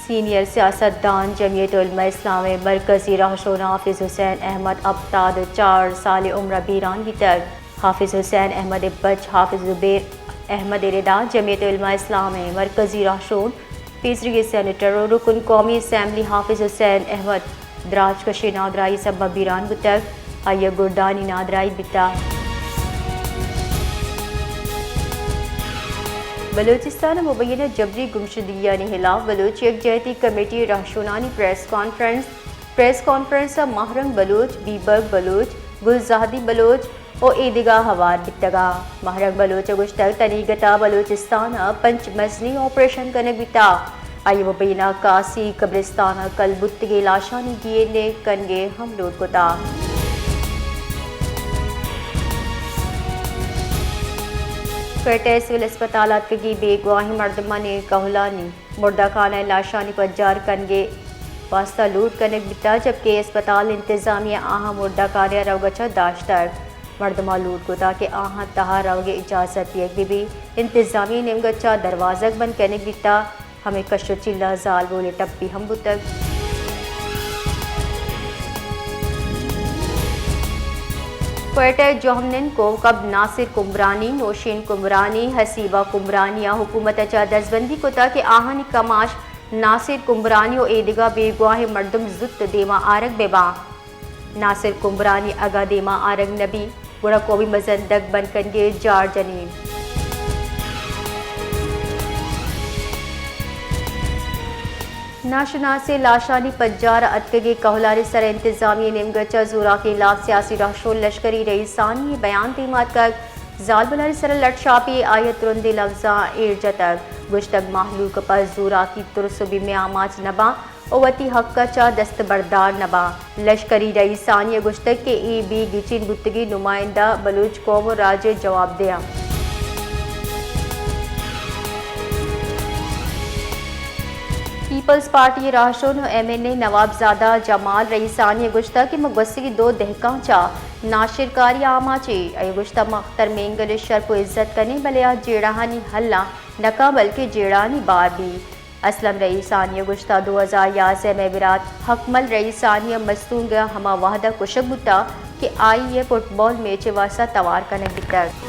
سینئر سیاستدان جمعیت علماء اسلام ءِ مرکزی راہشون حافظ حسین احمد ہپتاد ءُ چار سال عمر ءَ بیران بیتگ۔ حافظ حسین احمد ءِ بچ حافظ زبیر احمد ءِ ردا جمعیت علماء اسلام ءِ مرکزی راہشون، پیسریگیں سینیٹر ءُ رکن قومی اسمبلی حافظ حسین احمد دراج کشی نادراہی سبب ءَ بیران بوتگ۔ آئی ءِ گردانی نادراہی بیتگ۔ بلوچستان ءِ مبینہ جبری گمشدگیانی ہلاف بلوچ یکجہتی کمیٹی ءِ رہشونانی پریس کانفرنس۔ پریس کانفرنس ءَ ماہرنگ بلوچ، بیبرگ بلوچ، گلزہدی بلوچ ءُ ایدگہ ہوار بیتگ۔ ماہرنگ بلوچ ءَ گوشتگ، تنیگت ءَ بلوچستان ءَ پنچ مزنیں آپریشن کنگ بیتگ۔ آئی ءَ مبینہ کاسی قبرستان ءَ کل بوتگیں لاشانی ڈی این اے کنگ ءِ ہم لوٹ کتگ۔ کوئٹہ ءِ سول ہسپتال ءَ اتکگیں بیگواہیں مردمانی کہولانی مردہ خانہ ءِ لاشانی پجار کنگ ءِ واستہ لوٹ کنگ بیتگ، جبکہ ہسپتال انتظامیہ آہاں مردہ خانہ ءَ روگ ءَ چہ داشتگ۔ مردماں لوٹ کتگ کہ آہاں تہا روگ ءِ اجازت دیگ بہ بیت۔ انتظامیہ ءِ نیمگ ءَ چہ دروازگ بند کنگ بیتگ۔ ہمے کش ءُ چیل ءَ زالبول ءِ ٹپی ہم بوتگ۔ کوئٹہ ءِ جہمنند کوکب ناصر کمبرانی، نوشین کمبرانی، حسیبہ کمبرانی ءَ حکومت ءَ چہ دزبندی کتگ کہ آہانی کماش ناصر کمبرانی ءُ ایدگہ بیگواہیں مردم زوت دیما آرگ بہ باں۔ ناصر کمبرانی اگاں دیما آرگ نہ بی، گڑا قومی مزن دگ بند کنگ ءِ جار جنیں۔ ناشناسیں لاشانی پجار ءَ اتکگیں کہولانی سر ءَ انتظامیہ ءِ نیمگ ءَ چہ زوراکیں لاپ سیاسی رہشون لشکری رئیسانی ءِ بیان دیما اتکگ۔ زالبولانی سر ءَ لٹ شاپی ءَ آئی ءَ ترندیں لبزاں ایر جتگ۔ گوشتگ، مہلوک ءَ پہ زوراکی، ترس ءُ بیم ءَ آماچ نہ باں ءُ وتی حق ءَ چہ دستبردار نہ باں۔ لشکری رئیسانی ءَ گوشتگ کہ اے بے گچین بوتگیں نمائندہ بلوچ قوم ءُ راج ءِ جواب دیاں۔ پیپلز پارٹی ءِ راہشون ءُ ایم این اے نواب زادہ جمال رئیسانی ءَ گوشتگ کہ ما گوستگیں دو دہکاں چہ ناشرکاری ءَ آماچ ایں۔ آئی ءَ گوشتگ، ما اختر مینگل ءِ شرپ ءُ عزت کنیں، بلے آ جیڑہانی حل ءَ نہ کن، بلکیں جیڑہانی بار بیت۔ اسلم رئیسانی ءَ گوشتگ، دو ہزار یازدہ ءَ مئے برات حق مل رئیسانی ءِ مستونگ ہما وہد ءَ کشگ بوتگ کہ آئی ءِ فٹبال میچ ءِ واستہ توار کنگ بیتگ۔